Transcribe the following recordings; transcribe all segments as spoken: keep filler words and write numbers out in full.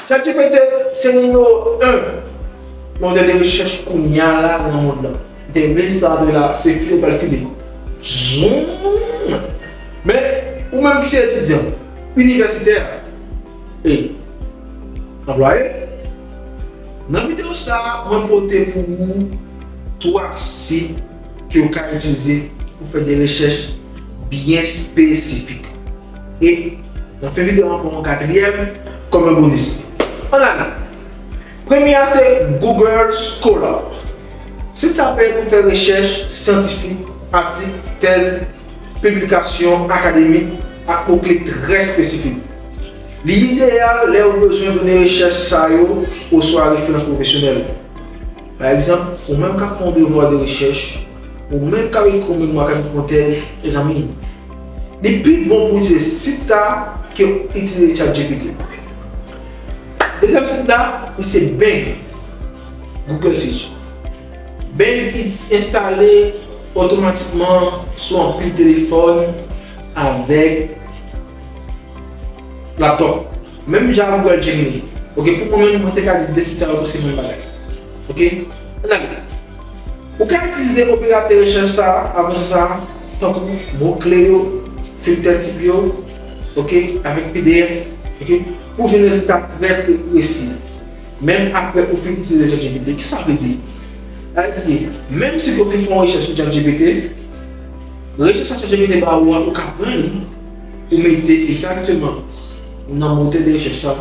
ChatGPT se nimewo en motè de rechèch kounye a la nan mond lan. Demen sa de la, se file pral file. Zoom! Men, ou menm ki se etidyan, inivèsitè, e anplwaye, nan videyo sa a, mwen pote pou ou twa sit ke w ka itilize pou fè de rechèch byen espesifik. E nan fen videyo an, pran yon katriyèm kòm yon bonis. Ann ale. Premye a se Google Scholar. Sit sa peye pou fè rechèch syantifik, atik, tèz, piblikasyon akademik ak mo kle trè espesifik. Li ideyal lè w bezwen done rechèch sa yo oswa referans pwofesyonèl. Pa egzanp, ou menm k ap fè yon devwa de rechèch, ou menm k ap ekri yon memwa, k ap ekri yon tèz, mezanmi, li pi bon pou w itilize sit sa a ke w itilize ChatGPT. Dezyèm sit la, li se Bing, Google Search. Bing, li enstale otomatikman sou anpil telefòn avèk laptop. Menm jan ak Google Gemini. Ok, pou mwen menm, mwen te ka di de sit sa yo se menm bagay. Ok? Ann ale. Ou ka itilize operatè rechèch sa a, avansè sa a, tankou mo kle yo, filtè tip yo, ok, avèk P D F, ok, pou jwenn rezilta trè pre-, presi. Menm apre ou fin itilize ChatGPT, ki sa vle di? Sa vle di, menm si ou fin fè yon rechèch sou ChatGPT, rechèch sa ChatGPT ba ou an, ou ka pran li, ou mete egzakteman nan motè de rechèch sa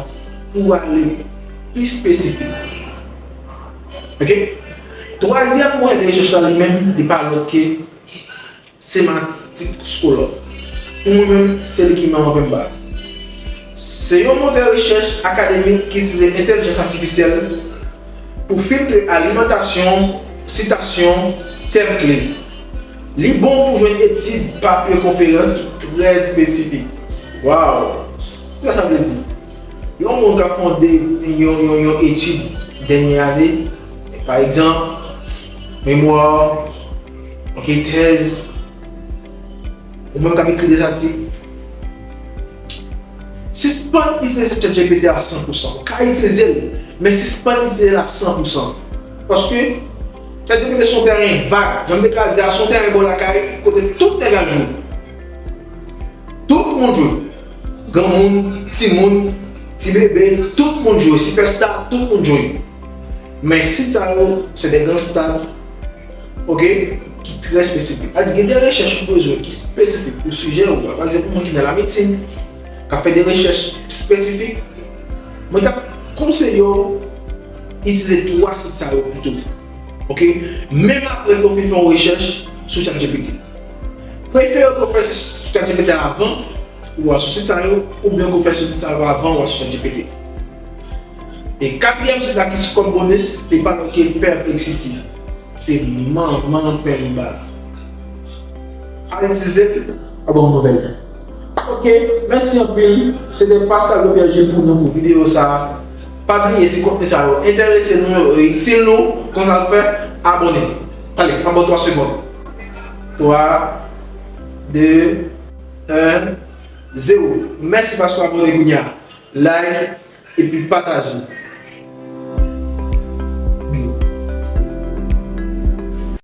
pou ale pi espesifik. Ok? Twazyèm motè de rechèch la li menm, li pa lòt ke Semantic Scholar. Pou mwen menm, se li ki manman penba. Se yon motè rechèch akademik ki itilize entèlijans atifisyèl pou filtre alimantasyon, sitasyon, tèm kle. Li bon pou jwenn etid, papye konferans ki trè espesifik. Waw! Kisa sa vle di? Yon moun k ap fè yon, yon, yon, yon etid dènye ane, pa egzanp, memwa, ok, tèz, ou menm k ap ekri de zatik, sispann itilize ChatGPT a san pou san. Ou ka itilize l, men sispann itilize l a san pou san. Paske ChatGPT se yon tèren vag. Jan m te ka di a, se yon tèren bò lakay, kote tout nèg al jwe. Tout moun jwe. Granmoun, timoun, ti bebe, tout moun jwe. Sipèsta, tout moun jwe. Men sit sa yo, se de gangsta, ok, ki trè espesifik. Sa di, gen de rechèch ou bezwen ki espesifik pou sijè ou a. Pa egzanp, pou moun ki nan lamedsin, k ap fè de rechèch espesifik, mwen t ap konseye w itilize twa sit sa yo pito. Ok? Menm apre ke w fin fè yon rechèch sou ChatGPT. Prefere ke w fè sou ChatGPT avan ou al sou sit sa yo, oubyen ke w fè sou sit sa yo avan ou al sou ChatGPT. E katriyèm sit la ki sou kòm bonis, li pa lòt ke Perplexity. Se manman penba. Al itilize l, ap ban w nouvèl. Ok, mèsi anpil. Se te Pascal Lopierre Gilles pou nou pou videyo sa a. Pa bliye, si kontni sa yo enterese nou, yo itil nou, konn sa pou fè, abòne. Talè, m ap ba w twa segonn. Twa, de, en, zewo. Mèsi paske w abòne kounye a. Like, epi pataje.